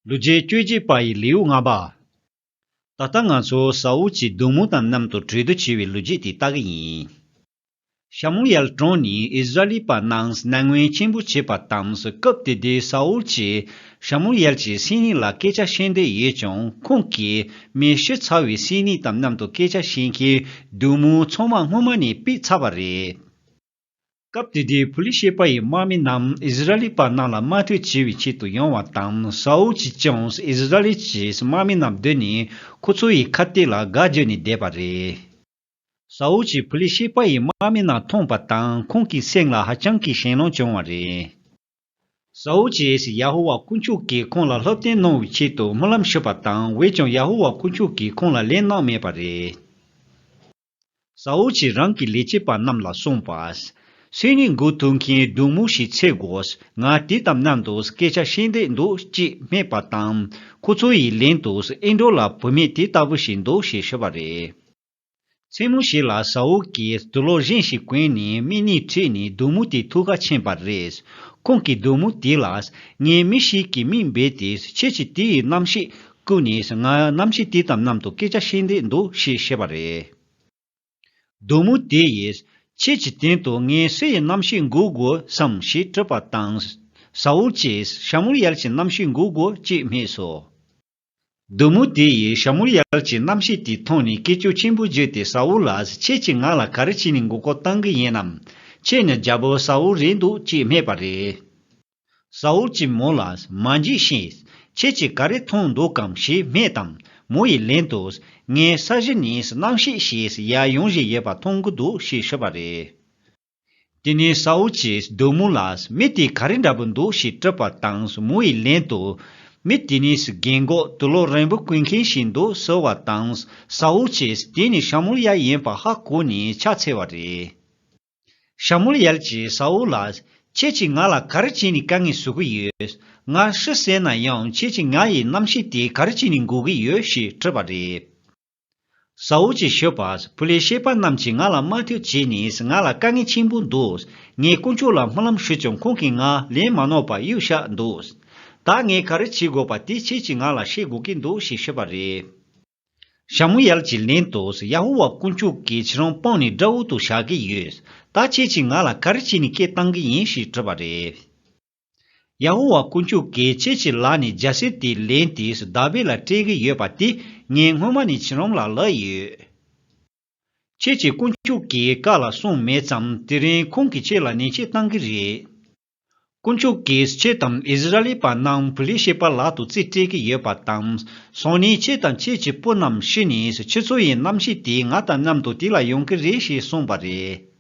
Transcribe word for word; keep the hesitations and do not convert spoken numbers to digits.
ལོ་རྒྱུས་བཅོ་བརྒྱད་པ་ཡི་ལེའུ་ལྔ་པ། ད་ལྟ་ང་ཚོ་ས་ཨུལ་གྱིས་བདུད་མོ་དང་མཉམ་དུ་གྲོས་བསྡུར་བྱས་པའི་ལོ་རྒྱུས་དེ་ལྟ་གི་ཡིན། ཤ་མུ་ཡལ་གྲོངས་ནས་ཨིསི་ར་ཨེལ་པ་རྣམས་ནང་ངོས་ཆེན་པོ་བྱས་པ་དང་། སྐབས་དེ་དུས་ས་ཨུལ་གྱིས་ཤ་མུ་ཡལ་གྱི་སྲས་ནི་ལ་སྐད་ཆ་བཤད་འདོད་ཡོད་ཀྱང་། ཁོང་གིས་མི་ཤི་ཚར་བའི་སྲས་ནི་དང་མཉམ་དུ་སྐད་ཆ་བཤད་མཁན་བདུད་མོ་ཚང་མ་སྔོན་མ་ནས་ཕུད་ཚར་བ་རེད། སྐབས་དེ་དུས་ཕུ་ལི་ཤེ་པ་ཡི་དམག་མི་རྣམས་ཨིསི་ར་ཨེལ་པ་རྣམས་ལ་དམག་འཐུག་བྱེད་པའི་ཆེད་དུ་ཡོང་བ་དང་། ས་ཨུལ་གྱིས་ཀྱང་ཨིསི་ར་ཨེལ་གྱི་དམག་མི་རྣམས་བསྡུས་ནས་ཁོ་ཚོ་ཡི་ཁ་གཏད་ལ་དགའ་བརྗོད་ནས་བསྡད་པ་རེད། ས་ཨུལ་གྱིས་ཕུ་ལི་ཤེ་པ་ཡི་དམག་མི་རྣམས་མཐོང་པ་དང་། ཁོང་གི་སེམས་ལ་ཧ་ཅང་གི་ཞེན་ལོང་བྱུང་བ་རེད། ས་ཨུལ་གྱིས་ཡ་ཧོ་ཝཱ་དཀོན་མཆོག་གིས་ཁོང་ལ་བསླབ་སྟོན་གནང་བའི་ཆེད་དུ་སྨོན་ལམ་ཞུས་པ་དང་། འོན་ཀྱང་ཡ་ཧོ་ཝཱ་དཀོན་མཆོག་གིས་ཁོང་ལ་ལན་གནང་མེད་པ་རེད། ས་ཨུལ་གྱིས་རང་གི་ལས་བྱེད་པ་རྣམས་ལ་གསུངས་པ། སྲས་ནི་འགོ་ཐུག་མཁན་བདུད་མོ་ཞིག་འཚོལ་དགོས། ང་དེ་དང་མཉམ་དུ་སྐད་ཆ་བཤད་འདོད་འདུག་ཅེས་སྨྲས་པ་དང་། ཁོ་ཚོ་ཡི་ལན་དུ་ཨིན་འགྲོ་ལ་བུད་མེད་དེ་ལྟ་བུ་ཞིག་འདུག་ཞེས་ཞུས་པ་རེད། མཚན་མོ་ཞིག་ལ་ས་ཨུལ་གྱིས་དུག་ལོག་གཞན་ཞིག་གོན་ནས་མི་གཉིས་ཁྲིད་ནས་བདུད་མོ་དེའི་ཐུགས་ཀ་ཕྱིན་པ་རེད། ཁོང་གིས་བདུད་མོ་དེ་ལ། ངས་མི་ཞིག་གི་མིང་འབོད་དེ་ཁྱེད་ཀྱིས་དེ་ཡི་རྣམ་ཤེས་བཀུག་ནས་ང་རྣམ་ཤེས་དེ་དང་མཉམ་དུ་སྐད་ཆ་བཤད་འདོད་འདུག་ཞེས་ཞུས་པ་རེད། བདུད་མོ་དེ་ཡིས། ཁྱེད་ཀྱི་སྟེང་དུ་ངས་སུ་ཡི་རྣམ་ཤེས་འགུག་དགོས་སམ་ཞེས་དྲིས་པ་དང་། ས་ཨུལ་གྱིས་ཤ་མུ་ཡལ་གྱི་རྣམ་ཤེས་འགུག་དགོས་ཅེས་སྨྲས་སོ། བདུད་མོ་དེ་ཡིས་ཤ་མུ་ཡལ་གྱི་རྣམ་ཤེས་དེ་མཐོང་ནས་སྐད་ཅོར་ཆེན་པོ་བརྗོད་དེ། ས་ཨུལ་ལ། ཁྱེད་ཀྱིས་ང་ལ་ག་རེ་བྱས་ནས་མགོ་སྐོར་བཏང་གི་ཡིན་ནམ། ཁྱེད་ནི་རྒྱལ་པོ་ས་ཨུལ་རེད་འདུག་ཅེས་སྨྲས་པ་རེད། ས་ཨུལ་གྱིས་མོ་ལ། མ་འཇིགས་ཤིག་ཁྱེད་ཀྱིས་ག་རེ་མཐོང་འདུག་གམ་ཞེས་སྨྲས་དང་། མོ་ཡི་ལན་དུ། ངས་ས་གཞི་ནས་རྣམ་ཤེས་ཤིག་ཡར་ཡོང་བཞིན་ཡོད་པ་མཐོང་གི་འདུག་ཞེས་ཞུས་པ་རེད། དེ་ནས་ས་ཨུལ་གྱིས་བདུད་མོ་ལ། མི་དེ་ག་རེ་འདྲ་པོ་འདུག་ཞེས་དྲིས་པ་དང་། མོ་ཡི་ལན་དུ། མི་དེ་ནི་རྒན་གོག་དུག་ལོག་རིང་པོ་གོན་མཁན་ཞིག་འདུག་ཟེར་བ་དང་། ས་ཨུལ་གྱིས་དེ་ནི་ཤ་མུ་ཡལ་ཡིན་པ་ཧ་གོ་ནས་ཕྱག་འཚལ་བ་རེད། ཤ་མུ་ཡལ་གྱིས་ས་ཨུལ་ལ། ཁྱེད་ཀྱིས་ང་ལ་ག་རེ་བྱས་ནས་དཀའ་ངལ་བཟོ་གི་ཡོད། ང་ཤི་ཟེར་ན་ཡང་ཁྱེད་ཀྱིས་ང་ཡི་རྣམ་ཤེས་དེ་ག་རེ་བྱས་ནས་འགུག་གི་ཡོད་ཞེས་དྲིས་པ་རེད། ས་ཨུལ་གྱིས་ཞུས་པ། ཕུ་ལེ་ཤེད་པ་རྣམས་ཀྱིས་ང་ལ་དམག་འཐུག་བྱས་ནས་ང་ལ་དཀའ་ངལ་ཆེན་པོ་འདུག་ངས་དཀོན་མཆོག་ལ་སྨོན་ལམ་ཞུས་ཀྱང་ཁོང་གིས་ང་ལན་མ་གནང་བར་གཡུག་བཞག་འདུག་ད་ངས་ག་རེ་བྱེད་དགོས་པ་དེ་ཁྱེད་ཀྱིས་ང་ལ་བཤད་དགོས་ཀྱི་འདུག་ཞེས་ཞུས་པ་རེད། ཤ་མུ་ཡལ་གྱིས་ལན་དུ། ཡ་ཧོ་ཝཱ་དཀོན་མཆོག་གིས་ཁྱེད་རང་སྤངས་ནས་དགྲ་བོ་དང་བྱ་གི་ཡོད། ད་ཁྱེད་ཀྱིས་ང་ལ་ག་རེ་བྱས་ནས་སྐད་བཏང་གི་ཡིན་ཞེས་དྲིས་པ་རེད། ཡ་ཧོ་ཝཱ་དཀོན་མཆོག་གིས་ཁྱེད་ཀྱི་ལག་ནས་རྒྱལ་སྲིད་དེ་ལེན་ཏེ་དཱ་བིད་ལ་སྤྲད་ཀྱི་ཡོད་པ་དེ་ངས་སྔོན་མ་ནས་ཁྱེད་རང་ལ་ལབ་ཡོད། ཁྱེད་ཀྱིས་དཀོན་མཆོག་གི་བཀའ་ལ་སྲུང་མེད་ཙང་དེ་རིང་ཁོང་གིས་ཁྱེད་ལ་ཉེས་ཆད་བཏང་གི་རེད། དཀོན་མཆོག་གིས་ཁྱེད་དང་ཨིསི་ར་ཨེལ་པ་རྣམས་ཕི་ལི་ཤེ་པ་ལག་ཏུ་རྩིས་སྤྲད་ཀྱི་ཡོད་པ་དང་། སང་ཉིན་ཁྱེད་དང་ཁྱེད་ཀྱི་བུ་རྣམས་ཤི་ནས་ཁྱེད་ཚོ་ཡི་རྣམ་ཤེས་དེ་ང་དང་མཉམ་དུ་དེ་ལ་ཡོང་གི་རེད་ཞེས་གསུངས་པ་རེད།